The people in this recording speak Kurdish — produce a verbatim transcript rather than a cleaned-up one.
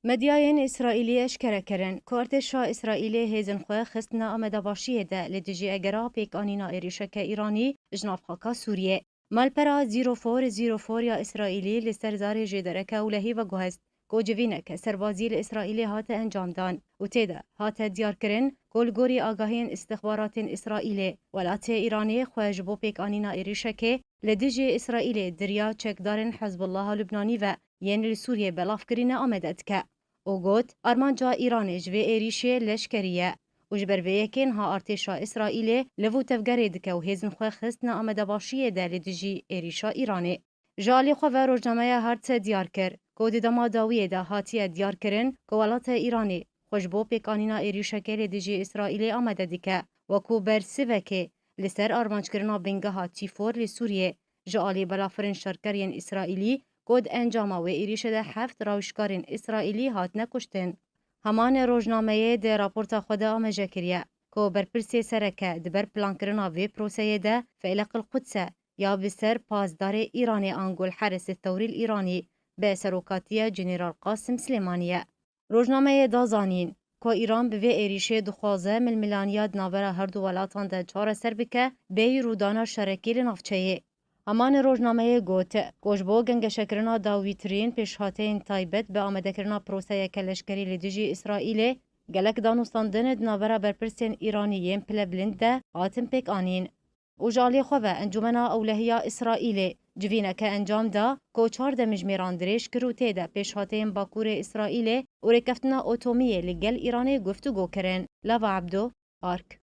Medyayên Îsraîlî eşkere kirin ku artêşa Îsraîlê hêzên xwe xistine amadebaşiyê de li dijî egera pêkanîna êrîşeke Îranî ji nav xaka Sûriyê. Malpera Zero Four Zero Four ya Îsraîlî li ser zarê jêdereke ewlehî veguhest ku civîneke serbazî li Îsraîlê hate encamdan û tê de hate diyarkirin ku li gorî agahiyên îstixbaratên Îsraîlê, welatê Îranê xwe ji bo pêkanîna êrîşekê li dijî Îsraîlê di riya çekdarên Hizbullaha Lubnanî ve yên li Sûriyê belav kirîne amade dike û got, armanca Îranê ji vê êrîşê leşkerî ye û ji ber vê yekê niha artêşa Îsraîlê liv û tevgerê dike û hêzên xwe xistine amadebaşiyê de li dijî êrîşa Îranê. Ji alî xwe ve rojnameya Haaretz diyar kir ku di dema dawiyê de hatiye diyarkirin ku welata Îranê xwe ji bo pêkanîna êrîşekê li dijî Îsraîlê amade dike, wekû bersivekê li ser armanckirina bingeha T four li Sûriyê ji alî balafirên şerker yên Îsraîlî ku di encama wê êrîşê de heft rawişkarên Îsraîlî hatine kuştin. Heman rojnameyê di raporta xwe de amaje kiriye ku berpirsê sereke di ber plankirina vê proseyê de Feyleq el Quds e ya bi ser pasdarê Îranê ango El Heres Thewrî El Îranî bi serokatiya General Qasim Silêmanî ye. Rojnameyê da zanîn ku Îran bi vê êrîşê dixwaze milmilaniya di navbera her du welatan de çareser bike bêyî rûdana şerekî li navçeyê. Heman rojnameyê got ku ji bo gengeşekirina dawîtirîn pêşhateyên taybet bi amadekirina proseyeke leşkerî li dijî Îsraîlê, gelek danûstandin di navbera berpirsên Îranî yên pilebilind de hatin pêkanîn. Û ji alî xwe ve Encûmena Ewlehiya Îsraîlê civîneke encam da ku çar demjimêran dirêj kir û tê de pêşhateyên Bakurê Îsraîlê û rêkeftina otomiyê li gel Îranê guftûgo kirin. Lava Ebdo, Ark.